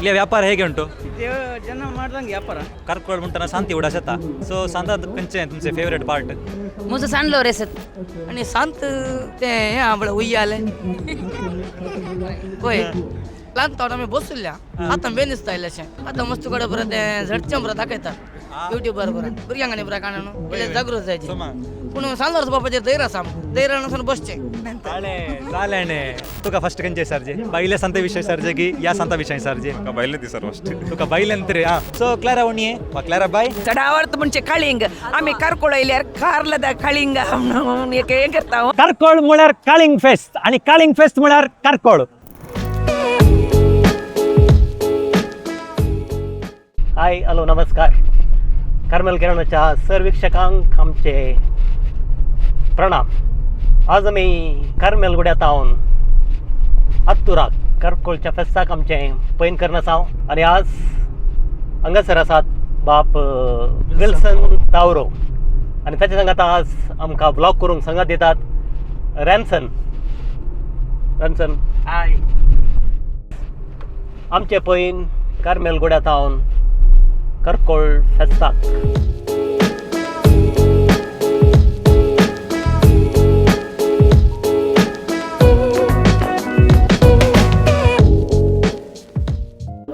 ಇಲ್ಲಿ ವ್ಯಾಪಾರ ಹೇಗೆ ಉಂಟು? ಜನ ಮಾಡ್ದಂಗೆ ವ್ಯಾಪಾರ. ಕರ್ಕೊಳ್ ಮುಂಟನ ಶಾಂತಿ ಉಡಾಸತ್ತ. ಸೊ सांतात खंयचे तुमचे फेवरेट पार्ट? मुजो सांडलो रेसत आनी सांत ते हें आहा उय्याले पळय ल्हान तोड आमी बसुल्ल्या आतां बेन दिसता इल्लेशें. आतां मस्त कडेन बरें तें झडचें बरें दाखयता युट्यूबार बरें भुरग्यांक आनी बरें काणून इल्लें जागृत जायचें. पूण सांत लोरेंस बापाचेर धैर्य आसा आमकां, धैर्यान वचून बसचें. जालें. तुका फस्ट खंयचे सरजे, बायले संत विशय सरजे की या संता विशय सरजे? म्हाका बायले दी सर फस्ट. तुका बायलेन तरी. हां, सो क्लारा उणये वा क्लारा बाय. चड आवडतं म्हणजे कळिंग. आम्ही कारकोळ येयल्यार कारला कळिंग म्हणून एक हें करता. कार्कोळ म्हळ्यार काळिंग फेस्त आनी काळिंग फेस्त म्हळ्यार कार्कोळ. हाय, हॅलो, नमस्कार. कार्मेल किराणाच्या सर वीक्षकांक आमचे प्रणाम. आज आमी कार्मेल गुड्यात आहोत अत्तुराक करकोळच्या फेस्ताक आमचें पैन करून आसा आनी आज हांगासर आसात बाप विल्सन तावरो आनी ताच्या सांगात आज आमकां ब्लॉग करूंक सांगात दितात रॅन्सन. रॅन्सन हाय. आमचे पैन कार्मेल गुड्यात हावन करकोळ फेस्ताक.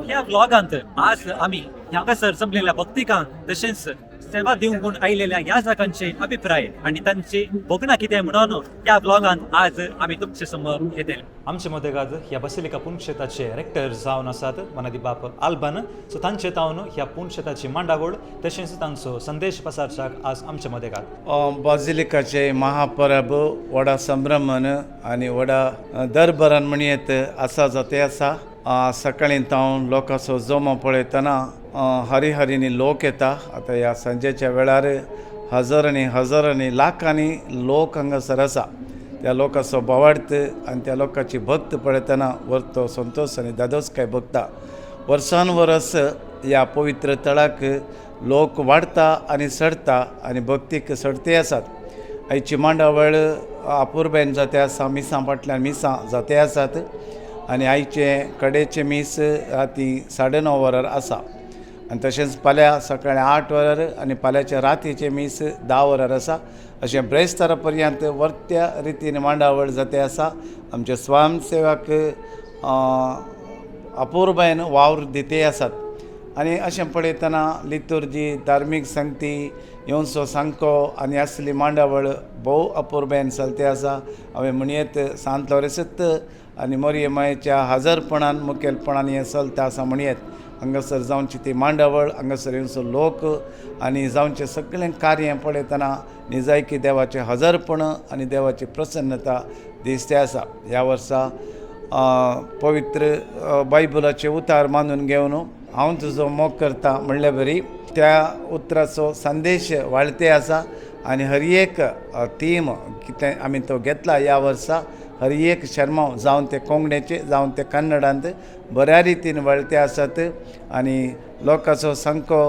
ह्या ब्लॉगांत आज आमी हांगासर जमलेल्या भक्तिकांक तशेंच सेवा दिवंक म्हूण आयलेल्या याजकांचे अभिप्राय आनी तांची भोगणां कितें म्हणून ह्या ब्लॉगांत आज आमी तुमचे समोर येतले. आमचे मदेगाद ह्या बसिलिका पुणक्षेताचे रेक्टर जावन आसात मनादी बाप आल्बन. सो तांचे तावन ह्या पुणक्षेताची मांडावळ तशेंच तांचो संदेश पसारच्याक आज आमचे मदेगाद. बाजिलिकाचे महापरब व्हडा संभ्रमान आनी व्हडा दरबरान म्हणयेत आसा जाते आसा. सकाळीं तावन लोकांचो जमो पळयतना हरिहरींनी लोक येता. आतां ह्या सांजेच्या वेळार हजारांनी हजारांनी लाखांनी लोक हांगासर आसा. त्या लोकांचो भावार्थ आनी त्या लोकांची भक्त पळयतना वरतो संतोश आनी दादोसकाय भोगता. वर्सान वर्स ह्या पवित्र तळाक लोक वाडटा आनी चडटा आनी भक्तीक चडते आसात. आयची मांडावळ अपुरबायेन जाते आसा. मिसां फाटल्यान मिसां जाते आसात आनी आयचे कडेचें मीस राती 9:30 वरार आसा आनी तशेंच फाल्यां सकाळीं 8 वरार आनी फाल्यांच्या रातीचें मीस 10 वरार आसा. अशें ब्रेस्तारा पर्यंत वर्त्या रितीन मांडावळ जाते आसा. आमचे स्वयंसेवक अपुरबायेन वावर दिते आसात आनी अशें पळयतना लितुर्जी धार्मीक संगती येवचो सांको आनी असली मांडावळ भोव अपुरबायेन चलते आसा. हांवें म्हणयेत सांत लोरेसत आनी मोरये मायेच्या हजरपणान मुखेलपणान हें चलता आसा म्हणयेत. हांगासर जावची ती मांडावळ, हांगासर येवचो लोक आनी जावचें सगळें कार्य पळयतना निजायकी देवाचें हजरपण आनी देवाची प्रसन्नता दिसते आसा. ह्या वर्सा पवित्र बायबलाचे उतार मानून घेवन हांव तुजो मोग करता म्हणल्या बरी त्या उतराचो संदेश वाळते आसा आनी हर एक थीम कितें आमी तो घेतला ह्या वर्सा हर एक शर्मांव जावन ते कोंकणीचे जावन ते कन्नडांत बऱ्या रितीन वळते आसात आनी लोकांचो सामको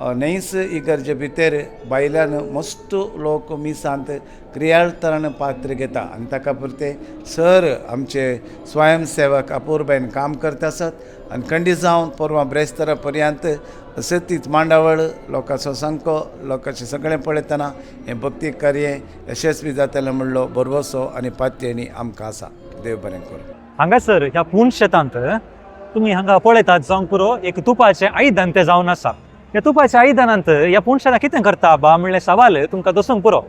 न्हयच इगर्जे भितर भायल्यान मस्त लोक मिसांत क्रियाळतरान पात्र घेता आनी ताका पुरते सर आमचे स्वयंसेवक अपुरबायेन काम करता आसात आनी खंडीत जावन परवां ब्रेस्तारा पर्यंत अशें तीच मांडावळ लोकांचो सांको लोकांचें सगळें पळयतना हें भक्ती कार्य यशस्वी जातलें म्हणलो भरवसो आनी पातयेणी आमकां आसा. देव बरें करूं. हांगासर ह्या पूण शेतांत तुमी हांगा पळयतात जावंक पुरो एक तुपाचें आयदन तें जावन आसा. ह्या तुपाच्या आयदनांत ह्या पूण शेतां कितें करता बा म्हणलें सवाल तुमकां दसूंक पुरो.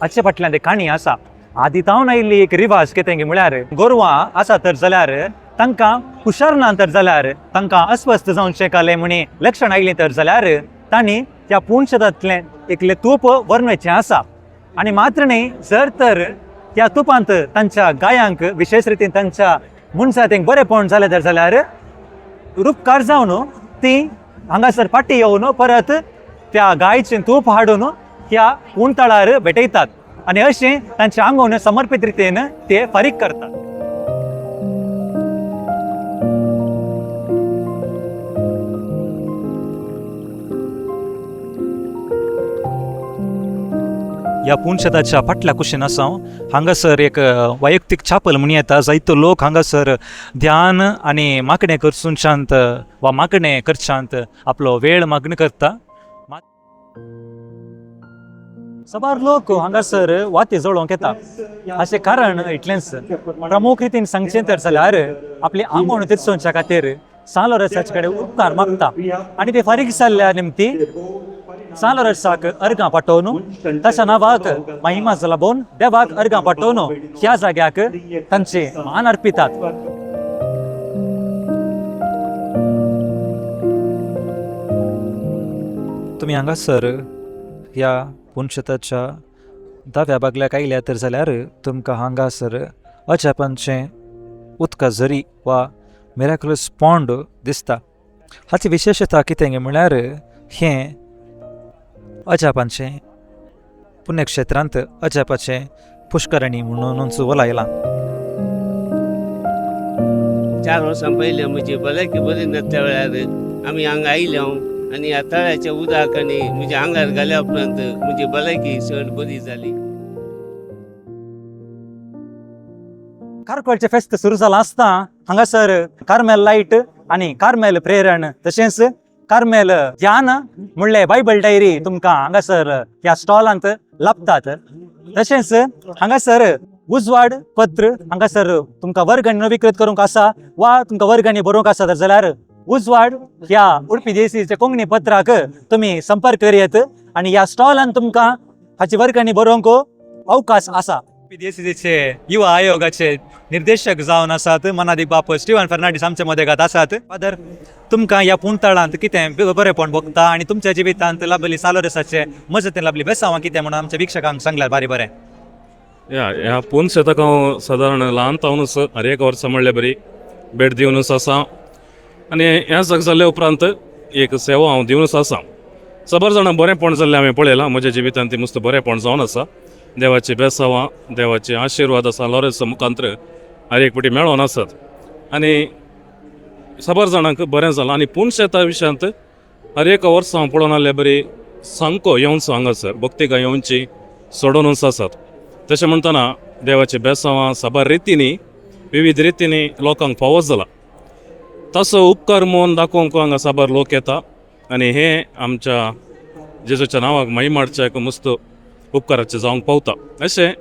हाचे फाटल्यान एक काणी आसा. आदी तावन आयिल्ली एक रिवाज कितें म्हळ्यार गोरवां आसा तर जाल्यार तांकां हुशार ना तर जाल्यार तांकां अस्वस्थ जावचें कालें म्हणी लक्षण आयलीं तर जाल्यार तांणी त्या पूण शेतांतलें एकलें तूप वरण्याचें आसा. आनी मात्र न्ही जर तर त्या तुपांत तांच्या गायांक विशेश रितीन तांच्या मनशांक बरेंपण जालें तर जाल्यार रुपकार जावन ती हांगासर फाटी येवन परत त्या गायचें तूप हाडून ह्या उंटळार भेटयतात आनी अशें तांच्या आंगोवन समर्पीत रितीन ते फारीक करतात. ह्या पुनशेताच्या फाटल्या कुशीन आसा हांव. हांगासर एक वैयक्तीक छापल म्हण येता. जायतो लोक हांगासर ध्यान आनी मागणें करसूनशांत वा मागणें करच्यांत आपलो वेळ मागणी करता. साबार लोक हांगासर वाती जळोवंक येता. हाचें कारण इतलेंच, प्रमुख रितीन सांगचें तर जाल्यार आपली आंगवण तिरसोवच्या खातीर सान लोरेंसाचे कडेन उपकार मागता आनी ते फारीक जाल्ल्या निमती सान लोरेंसाक अर्गां पाठोवन ताच्या नांवाक महिमा लाबोवन देवाक अर्गां पाठोवन ह्या जाग्याक तांचे मान अर्पितात. तुमी हांगासर ह्या पुनशेताच्या दाव्या बागल्याक आयल्या तर जाल्यार तुमकां हांगासर अजापांचें उदका झरी वा मिराकुलस पॉन्ड दिसता. हाची विशेशता कितें म्हणल्यार हें अजापांचें पुण्यक्षेत्रांत अजापाचें पुष्करणी म्हणूनच वलायलां. 4 वर्सां पयलीं म्हजी भलायकी बरी नासल्या वेळार आमी हांगा आयले आनी ह्या तळ्याचें उदक आनी म्हज्या आंगार घाल्या उपरांत म्हजी भलायकी चड बरी जाली. कारकोळचें फेस्त सुरू जालां आसता हांगासर कार्मेल लायट आनी कार्मेल प्रेरण तशेंच कार्मेल ध्यान म्हणलें बायबल डायरी तुमकां हांगासर ह्या स्टॉलांत लाभतात. तशेंच हांगासर उजवाड पत्र हांगासर तुमकां वर्गणी नवीकृत करूंक आसा वा तुमकां वर्गणी बरोवंक आसा तर जाल्यार उजवाड ह्या उडपी देसीच्या कोंकणी पत्राक तुमी संपर्क करयत आनी ह्या स्टॉलान तुमकां हाची वर्गणी बरोवंक अवकाश आसा. पीडीएसीचे युवा आयोगाचे निर्देशक जावन आसात मनादीक बाप स्टिवन फर्नांडीस आमच्या मदेगात आसात. फादर, तुमकां ह्या पुणतळांत कितें बरेपण भोगता आनी तुमच्या जिवितांत लाभली सालोरेसाचे मजतीन लाभली बेसांवां कितें म्हणून आमच्या वीक्षकांक सांगल्यार बारी बरें. या ह्या पुनशेताक हांव सादारण ल्हान तावनूच हर एक वर्सा म्हणल्यार बरी भेट दिवनूच आसा आनी ह्या सगळें जाल्ल्या उपरांत एक सेवा हांव दिवनूच आसा. साबार जाणां बरेंपण जाल्लें हांवें पळयलां म्हज्या जिवितांत ती मस्त बरेंपण जावन आसा. देवाची बेसांवां, देवाचे आशिर्वाद आसा लोरेंस मुखांत्र हर एक फावटी मेळोन आसात आनी साबार जाणांक बरें जालां. आनी पुनशेता विशयांत हर एक वर्सा हांव पळोवन आसल्या बरी सामको येवचो हांगासर भक्तिकां येवची सोडोवनूच आसात. तशें म्हणटना देवाचे बेसांवां साबार रितींनी विविध रितींनी लोकांक फावो जाला. तसो उपकार म्हणून दाखोवंक हांगा साबार लोक येता आनी हें आमच्या जेजूच्या नांवाक महिमा हाडच्या मस्त उपकाराचें जावंक पावता. अशें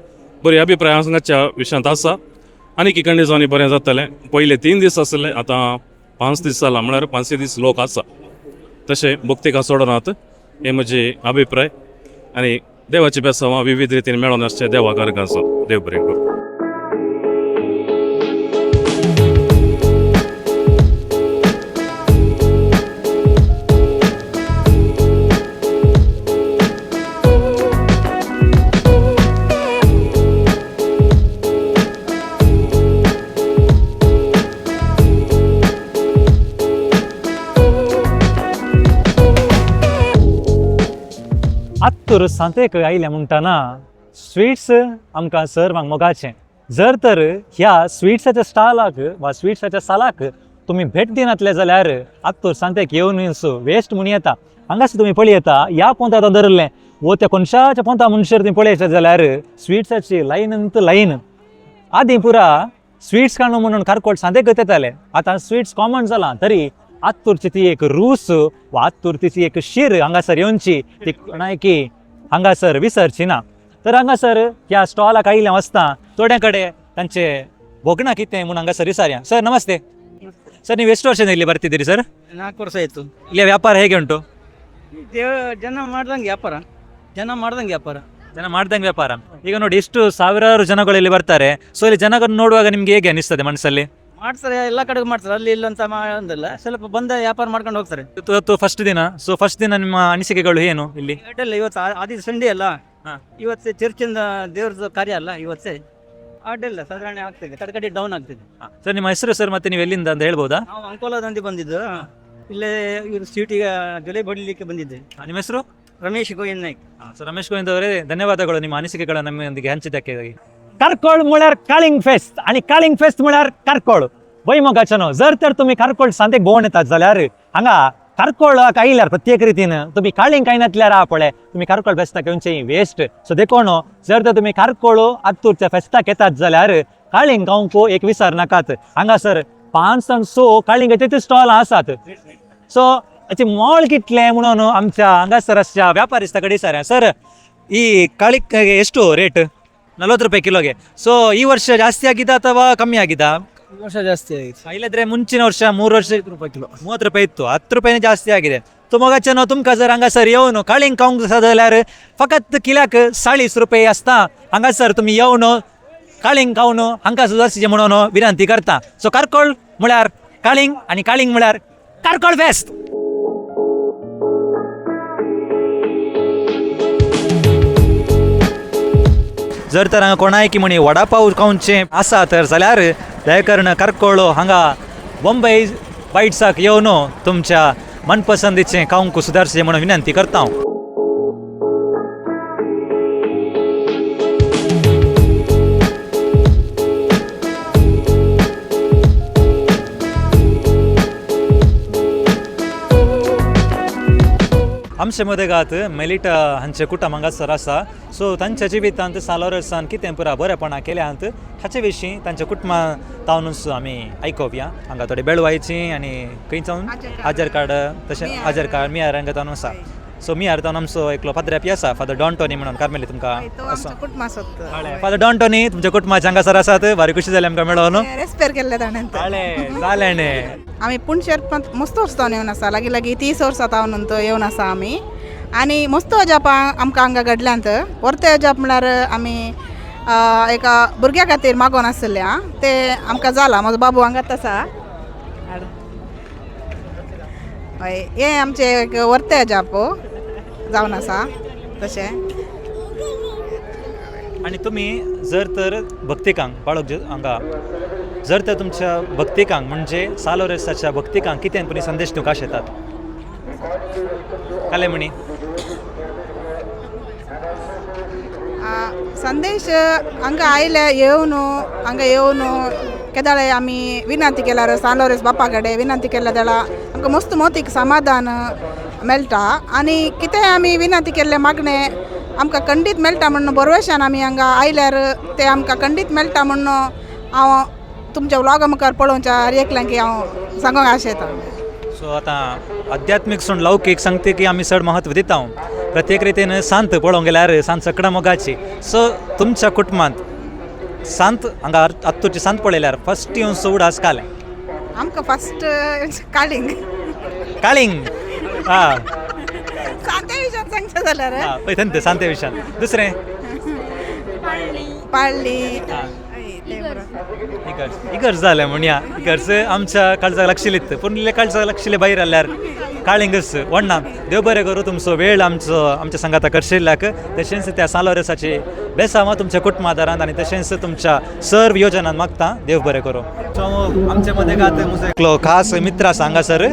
बरी अभिप्राय हांगाच्या विशयांत आसा. आनी किकंडी जावन बरें जातलें. पयले 3 दीस आसले, आतां 5 दीस जाला, म्हळ्यार 5 दीस लोक आसा. तशें भक्तिका सोडनात हे म्हजी अभिप्राय आनी देवाची बेसांवां विविध रितीन मेळोन आसचें देवाक अर्गां आसा. देव बरें करूं. आत्तूर सांतेक आयलें म्हणटना स्विट्स आमकां सर्वांक मोगाचें. जर तर ह्या स्विट्साच्या स्टॉलाक वा स्विट्साच्या सालाक तुमी भेट दिनातले जाल्यार आत्तूर सांतेक येवन वेस्ट म्हूण येता. हांगासर तुमी पळयता ह्या पोंता आतां धरलें वो त्या कोनशाच्या पोंता म्हणसर तुमी पळयता जाल्यार स्विट्साची लायन लायन. आदीं पुरा स्विट्स काडून म्हणून कारकोळ सांतेक येताले, आतां स्विट्स कॉमन जालां तरी आत्तूरची ती एक रूस वा आत्तूरची एक शीर हांगासर येवची ती कोणायकी हांगासर विसरची ना. तर हांगासर ह्या स्टॉलाक आयिल्लें आसता थोड्या कडेन तांचे भोगणां कितें म्हूण हांगासर विचारया. सर ನಮಸ್ತೆ. ಸರ್, ನೀವು ಎಷ್ಟು ವರ್ಷದಿಂದ ಇಲ್ಲಿ ಬರ್ತಿದ್ದೀರಿ ಸರ್? 4 ವರ್ಷ ಆಯಿತು. ಇಲ್ಲಿ ವ್ಯಾಪಾರ ಹೇಗೆ ಉಂಟು? ಜನ ಮಾಡ್ದಂಗೆ ವ್ಯಾಪಾರ, ಜನ ಮಾಡ್ದಂಗೆ ವ್ಯಾಪಾರ, ಜನ ಮಾಡ್ದಂಗೆ ವ್ಯಾಪಾರ. ಈಗ ನೋಡಿ ಎಷ್ಟು ಸಾವಿರಾರು ಜನಗಳು ಇಲ್ಲಿ ಬರ್ತಾರೆ. ಸೊ ಇಲ್ಲಿ ಜನಗಳನ್ನು ನೋಡುವಾಗ ನಿಮ್ಗೆ ಹೇಗೆ ಅನಿಸ್ತದೆ ಮನಸ್ಸಲ್ಲಿ? ಮಾಡ್ತಾರೆ, ಎಲ್ಲ ಕಡೆಗೂ ಮಾಡ್ತಾರೆ, ಅಲ್ಲಿ ಇಲ್ಲ ಅಂತ ಅಂದಿಲ್ಲ, ಸ್ವಲ್ಪ ಬಂದ ವ್ಯಾಪಾರ ಮಾಡ್ಕೊಂಡು ಹೋಗ್ತಾರೆ. ಇವತ್ತು ಫಸ್ಟ್ ದಿನ, ಸೊ ಫಸ್ಟ್ ದಿನ ನಿಮ್ಮ ಅನಿಸಿಕೆಗಳು ಏನು ಇಲ್ಲಿ? ಅಡ್ಡಿಲ್ಲ, ಇವತ್ತು ಆದಿ ಸಂಡೇ ಅಲ್ಲ, ಇವತ್ತು ಚರ್ಚಿಂದ ದೇವ್ರದ್ದು ಕಾರ್ಯ ಅಲ್ಲ, ಇವತ್ತೇ ಅಡ್ಡಿಲ್ಲ, ಸಾಧಾರಣ ಆಗ್ತಿದೆ, ಕಡೆ ಡೌನ್ ಆಗ್ತಿದೆ. ಸರ್ ನಿಮ್ಮ ಹೆಸರು ಸರ್ ಮತ್ತೆ ನೀವು ಎಲ್ಲಿಂದ ಅಂತ ಹೇಳ್ಬೋದಾ? ನಾವು ಅಂಕೋಲಾದಂದು ಬಂದಿದ್ದು, ಇಲ್ಲೇ ಇವರು ಸೀಟಿಗೆ ಜೊಲೆ ಬಡಿಲಿಕ್ಕೆ ಬಂದಿದ್ದೆ. ನಿಮ್ಮ ಹೆಸರು? ರಮೇಶ್ ಗೋವಿಂದ್ ನಾಯ್ಕ್. ಸರ್ ರಮೇಶ್ ಗೋವಿಂದ್ ಅವರೇ, ಧನ್ಯವಾದಗಳು ನಿಮ್ಮ ಅನಿಸಿಕೆಗಳನ್ನು ನಮ್ಮೊಂದಿಗೆ ಹಂಚಿದ್ದಕ್ಕಾಗಿ. कारकोळ म्हळ्यार काळिंग फेस्त आनी काळिंग फेस्त म्हळ्यार कारकोळ. वैमोगाचें न्हू. जर तर तुमी कारकोळ सांतेक भोंवून येतात जाल्यार हांगा कार्कोळाक आयल्यार प्रत्येक रितीन तुमी काळींग कांय नातल्यार पळय तुमी कार्कोळ फेस्ताक येवचें वेस्ट. सो देखून जर तर तुमी कार्कोळ आत्तूरच्या फेस्ताक येतात जाल्यार काळींग खावंक एक विसर नाकात. हांगासर 5 आनी 6 काळिंगाचे स्टॉल आसात. सो हाचे मोल कितलें म्हणून आमच्या हांगासर आसच्या व्यापारिस्ता कडेन सर सर ಈ ಕಾಳಿಕ್ ಎಷ್ಟು ರೇಟ್? 40 ರೂಪಾಯಿ ಕಿಲೋಗೆ. ಸೊ ಈ ವರ್ಷ ಜಾಸ್ತಿ ಆಗಿದಾ ಅಥವಾ ಕಮ್ಮಿ ಆಗಿದಾ? ಈ ವರ್ಷ ಜಾಸ್ತಿ ಆಗಿದೆ. ಇಲ್ಲದ್ರೆ ಮುಂಚಿನ ವರ್ಷ 3 ವರ್ಷ ರೂಪಾಯಿ ಕಿಲೋ 30 ರೂಪಾಯಿ ಇತ್ತು, 10 ರೂಪಾಯಿನೇ ಜಾಸ್ತಿ ಆಗಿದೆ. तुमगाचें तुमकां जर हांगासर येवन काळींग खावंक जाय जाल्यार फकत किल्याक 40 रुपये आसता. हांगासर तुमी येवन काळींग खावन हांकां सुदारचें म्हणून विनंती करता. सो कार्कोळ म्हळ्यार काळींग आनी काळींग म्हळ्यार कार्कोळ फेस्त. जर तर हांगा कोणाय की म्हणी वडापाव खावचें आसा तर जाल्यार दयाकरण कार्कोळ हांगा बॉम्बे बायट्साक येवन तुमच्या मनपसंदीचें खावंक सुदारचें म्हणून विनंती करता हांव. आमचे मदगात मेलिटा हांचे कुटुंब हांगासर आसा. सो तांच्या जिवितांत सालोरसान कितें पुरा बरेपणां केल्यांत हाचे विशीं तांच्या कुटुंबा तावनूच आमी आयकोवया. हांगा थोडे बेळवायची आनी खंय जावन आधार कार्ड तशें आधार कार्ड मियार हांगा तावन आसा. सो मियार तावन आमचो एकलो पाद्र्यापी आसा फादर डॉन टॉनी म्हणून कार्मेली तुमकां आसा. फादर डॉन टॉनी तुमच्या कुटुंबाचे हांगासर आसात, भारी खुशी जाली आमकां मेळोन. रेस्पेर केल्ले ताणें. जालें न्ही. आमी पुणशेर मस्त वर्सां येवन आसा, लागीं लागीं 30 वर्सां तावन येवन आसा आमी. आनी मस्त अजाप आमकां हांगा घडल्यांत. वर्ते अजाप म्हळ्यार आमी एका भुरग्या खातीर मागोन आशिल्लें आं, तें आमकां जालां. म्हजो बाबू हांगाच आसा. हय, हें आमचें एक वर्ते अजाप जावन आसा तशें. आनी तुमी जर तर भक्तिकांक बाळक हांगा जर तर तुमच्या भक्तिकांक म्हणजे सालोरेसाच्या भक्तिकांक कितें तुमी संदेश दिवंक आशेतात काले म्हणी? संदेश हांगा आयले येवन हांगा येवन केदाळे आमी विनंती केल्यार सालोरेस बापा कडेन विनंती केल्या जाल्यार आमकां मस्त मोतीक समाधान मेळटा. आनी कितें आमी विनंती केल्ले मागणें आमकां खंडीत मेळटा म्हणून बरवेशान आमी हांगा आयल्यार ते आमकां खंडीत मेळटा म्हणून हांव तुमच्या व्लॉगा मुखार पळोवच्या हर एकल्यांक हांव सांगूंक आशेता. सो आतां आध्यात्मीक सून लौकीक सांगता की आमी चड म्हत्व दिता. प्रत्येक रितीन सांत पळोवंक गेल्यार सांत सगळ्या मोगाची. सो तुमच्या कुटुंबांत सांत हांगा आत्तूची सांत पळयल्यार फस्ट येवन सो उडास कालें? आमकां फस्ट काळींग. काळींग हां, सांते विशयान सांगचें जाल्यार पळय थंय सांते विशयान. दुसरें पाळ्ळी. इगर्ज. इगर्ज जालें म्हणया इगर्ज आमच्या काळजाक लागशिल्लीत, पूण इल्लें काळजाक लागशिल्लें भायर आल्यार काळिंगच वण्णा. देव बरें करूं तुमचो वेळ आमचो आमच्या सांगाता करशिल्ल्याक. तशेंच त्या सालोरेसाची बेसांव तुमच्या कुटुंबादारान आनी तशेंच तुमच्या सर्व योजनान मागता. देव बरें करूं. सो आमचे मदें गात म्हजो एकलो खास मित्र आसा हांगासर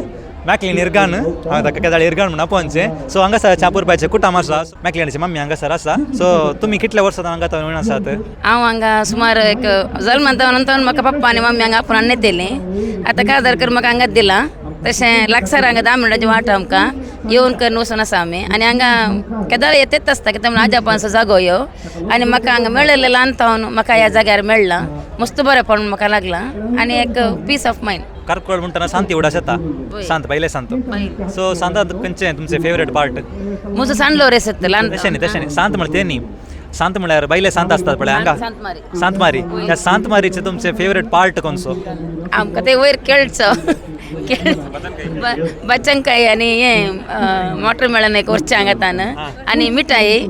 मॅकलीन इरगान, हांव ताका केदाळ इरगान म्हणून आपोवचें. सो हांगासर चापुरपाचें कुटाम आसा, मॅकलिनाची मम्मी हांगासर आसा. सो तुमी कितल्या वर्सां हांगा येवन आसात? हांव हांगा सुमार एक जल्मान जावन म्हाका पप्पा आनी मम्मी हांगा आपूण येतली. आतां काजार करून म्हाका हांगाच दिलां. तशें लागसार हांगा 10 मिनटाची वाट आमकां येवन करून वचून आसा आमी. आनी हांगा केदाळ येतेच आसता कित्याक म्हणून आजापांचो जागो ह्यो. आनी म्हाका हांगा मेळिल्लें ल्हान तावन म्हाका ह्या जाग्यार मेळ्ळां, मस्त बरेंपण म्हाका लागलां आनी एक पीस ऑफ मायंड. कार्कोळ म्हणटना सांत उडास येता, सांत पयले सांत. सो सांतांत खंयचें तुमचें फेवरेट पार्ट? म्हजो सांडलो रेस ल्हान. तशें न्ही, तशें न्ही, सांत म्हळ्यार तें न्ही, सांत म्हळ्यार बायले सांत आसतात पळय हांगा सांतमारी, ह्या सांतमारीचें तुमचें फेवरेट पार्ट कोणसो? आमकां ते वयर केळचो केळ बचंकाय आनी हें वॉटरमेलन एक वरचें हांगा तान आनी मिठाई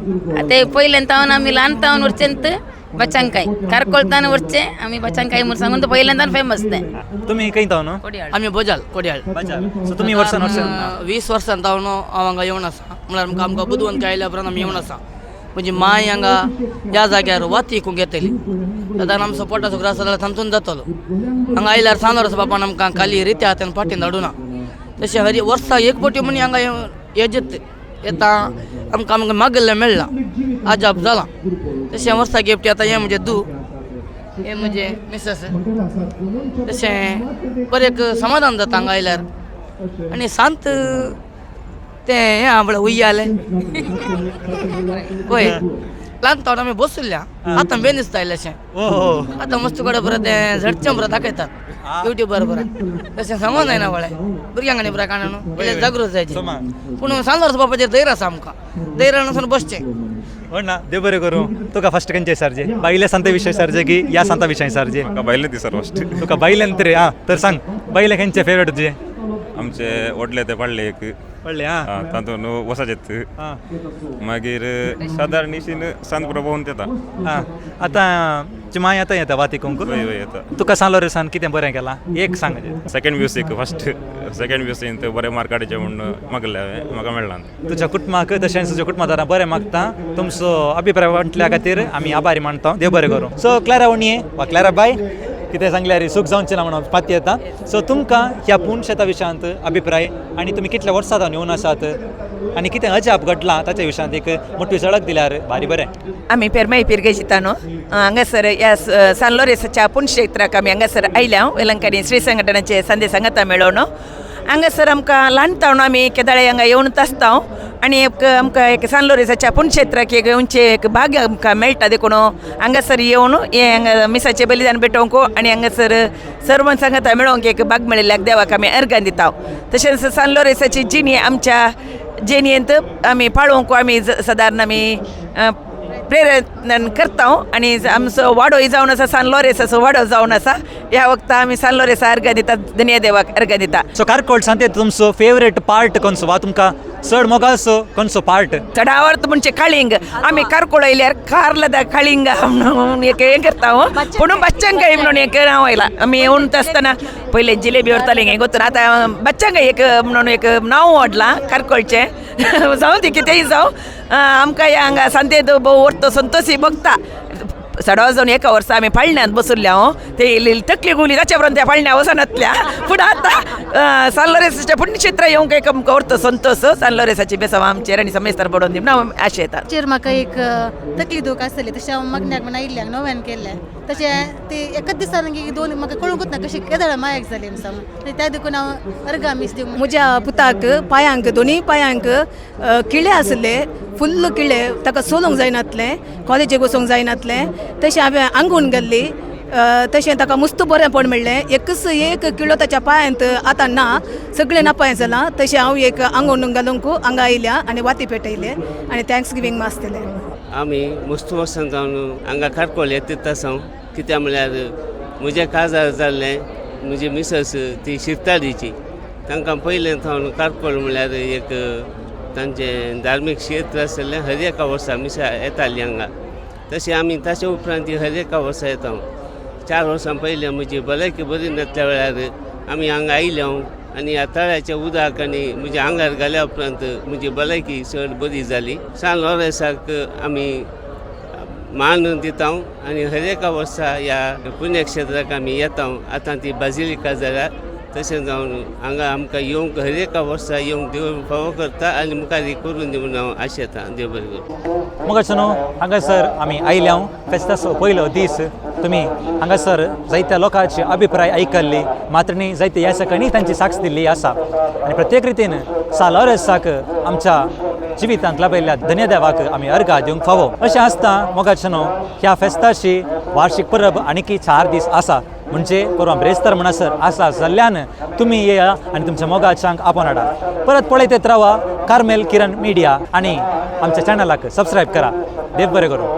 ते पयल्यान तावन आमी ल्हान तावन वरचेंत बचंकाय कारकोळ तान वरचें आमी बचंकाय म्हूण सांगून तो पयल्यान तान फेमस तें. तुमी खंय तावन? आमी बजाल कोडयाळ. बजाल. सो तुमी वर्सान वर्सान 20 वर्सां तावन हांव हांगा येवन आसा. म्हळ्यार आमकां आमकां बुदवंत आयल्या उपरांत आमी येवन आसा. म्हणजे माय हांगा ह्या जाग्यार वाती इकूंक येतली तेन्ना आमचो पोटाचो ग्रास जाल्यार थांबून जातलो. हांगा आयल्यार सांजर बापान आमकां खाली रित्या हातान फाटीन धाडुना. तशें हरी वर्साक एक पटी म्हणी हांगा येजेत येता आमकां आमकां मागिल्लें मेळ्ळां, आजाप जालां. तशें वर्साक एक आतां हें म्हजें दू, हें म्हजें मिसेस. तशें बरें एक समाधान जाता हांगा आयल्यार. आनी सांत तें हें आहा म्हळ्यार उय्यालें पळय ल्हान तोंड आमी बसुल्ल्या आतां बेन दिसता इल्लेशें. आतां मस्त कडेन बरें तें झडचें बरें दाखयतात युट्यूबार बरें तशें सांगूंक जायना वळें भुरग्यांक आनी बरें काणून न्हू इल्लें जागृत जायचें पूण सान लोरेंस बापाचेर धैर्य आसा आमकां धैर्यान वचून बसचें. हो ना, देव बरें करूं. तुका फस्ट खंयचे विचारचे, बायले सांता विशय विचारचे की ह्या सांता विशय विचारचे? म्हाका बायले दी सर फस्ट. तुका बायल्यान तरी आं, तर सांग, बायले खंयचे फेवरेट तुजे? आमचे व्हडले ते पाडले एक. पडले आं. तातूंत वसाचेत मागीर सादारण इशीन सांत प्रभोवन येता. आं, आतां चिमाय आतां येता वाती कुंकू. वय वय येता. तुका सान लोरेसान कितें बरें केलां एक सांग. सेकंड म्युजीक फस्ट सेकंड म्युजीन बरे मार्क काडचे म्हूण मागलें हांवें, म्हाका मेळ्ळा. तुज्या कुटुंबाक तशेंच तुज्या कुटुंबादारां बरें मागता. तुमचो अभिप्राय वांटल्या खातीर आमी आभारी मानता. देव बरें करूं. सो क्लॅरा वणये वा क्लॅरा बाय कितें सांगल्यार सूख जावचें ना म्हणून पाती येता. सो तुमकां ह्या पुणशेता विशयांत अभिप्राय आनी तुमी कितल्या वर्सां जावन येवन आसात आनी कितें अजाप घडलां ताच्या विशयांत एक मोठी झळक दिल्यार भारी बरें. आमी पेरमाई पिरगेजितानो हांगासर ह्या सान लोरेसाच्या पुणक्षेत्राक आमी हांगासर आयल्या. वेलंकणी श्री संघटनाचे संदे सांगता मेळोवन हांगासर आमकां ल्हान तावन आमी केदाळे हांगा येवन आसता आनी एक आमकां एक सान लोरेसाच्या पुणक्षेत्राक एक येवचें एक भाग्य आमकां मेळटा देखून हांगासर येवन हें हांगा मिसाचें बलिदान भेटोवंक आनी हांगासर सर्व सांगता मेळोवंक एक भाग मेळिल्ल्याक देवाक आमी अर्गां दिता. तशेंच सान लोरेसाची जिणी आमच्या जिणेंत आमी पाळोवंक आमी सदारण आमी प्रेरणा करता आनी आमचो वाडोय जावन आसा सान लोरेसाचो वाडो जावन आसा. ह्या वखता आमी सान लोरेसा अर्गां दिता, धनया देवाक अर्गां दिता. सो कारकोळ सांते तुमचो फेवरेट पार्ट कोणसो वा तुमकां चड मोगाचो कोणसो पार्ट? चड आवडटा म्हणजे काळिंग. आमी कारकोळ आयल्यार कारला काळिंग म्हणून एक हें करता पूण बच्चांकाय म्हणून एक नांव आयलां. आमी येवन आसतना पयलें जिलेबी व्हरतालीं हें गोतून आतां बच्चांकाय एक म्हणून एक नांव वाडलां कारकोळचें. जावं ती कितेंय जावं, आमकां ह्या हांगा सांतेद भोव व्हडलो संतोशी भोगता. सडा जावन एका वर्सा आमी पाळण्यांत बसुल्ल्या हांव ते इल्ली तकली गुली ताच्या उपरांत त्या पाळण्या वचनातल्या. पूण आतां सान लोरेसाच्या पुण्यक्षेत्र येवंक एक आमकां व्हडलो संतोश. सान लोरेसाची बेसांव आमचेर आनी समेस्तार पडोवन दी म्हणून हांव आशेता. चेर म्हाका एक तकली दूख आसली तशें हांव मागण्याक म्हण आयिल्लें नव्यान केल्लें तशें ती एकच दिसान दोन म्हाका कळूंकच ना कशी केदळ मायक जाली म्हणून त्या देखून हांव अर्गां मीस दिवंक. म्हज्या पुताक पांयांक दोनूय पांयांक किळे आसले, फुल्ल किळे, ताका चलूंक जायनातलें, कॉलेजीक वचूंक जायनातलें. तशें हांवें आंगून गेल्ली तशें ताका मस्त बरेंपण मेळ्ळें. एकच एक किलो ताच्या पांयांत आतां ना, सगळें नापाय जालां. तशें हांव एक आंगून घालूंक हांगा आयल्या आनी वाती पेटयले आनी thanks giving मास दिलें. आमी मस्त वर्सां जावन हांगा कारकोळ येतात आसा. कित्याक म्हळ्यार म्हजें काजार जाल्लें, म्हजी मिसस ती शिरतालीची, तांकां पयलें थावन कारकोळ म्हळ्यार एक तांचें धार्मीक क्षेत्र आसलें. हर एका वर्सा मिसा येताली हांगा. तशें आमी ताचे उपरांत हर एका वर्सा येता. 4 वर्सां पयलें म्हजी भलायकी बरी नासल्या वेळार आमी हांगा आयले आनी ह्या तळ्याच्या उदक आनी म्हज्या आंगार घाल्या उपरांत म्हजी भलायकी चड बरी जाली. सान लोरेसाक आमी मान दिता आनी हर एका वर्सा ह्या पुण्यक्षेत्राक आमी येता. आतां ती बाजिलिका जाल्या तशें जावन हांगा आमकां येवंक हर एका वर्सा येवंक देव फावो करता आनी मुखार करून दी म्हणून हांव आशेता. देव बरें करूं. मग न्हू हांगासर आमी आयल्या फेस्ताचो पयलो दीस. तुमी हांगासर जायत्या लोकांचे अभिप्राय आयकल्ली मात्रणी जायते ह्या सकाळी तांची साक्ष दिल्ली आसा आनी प्रत्येक रितीन सान लोरेसाक आमच्या जिवितांत लाभयल्ल्या धन्यदेवाक आमी अर्गां दिवंक फावो अशें आसता. मोगाचे न्हू ह्या फेस्ताची वार्षिक परब आणखी 4 दीस आसा, म्हणजे परवां ब्रेस्तार म्हणसर आसा जाल्ल्यान तुमी येया आनी तुमच्या मोगाच्यांक आपोवन हाडा. परत पळयत रावा कार्मेल किरण मिडिया आनी आमच्या चॅनलाक सबस्क्रायब करा. देव बरें करूं.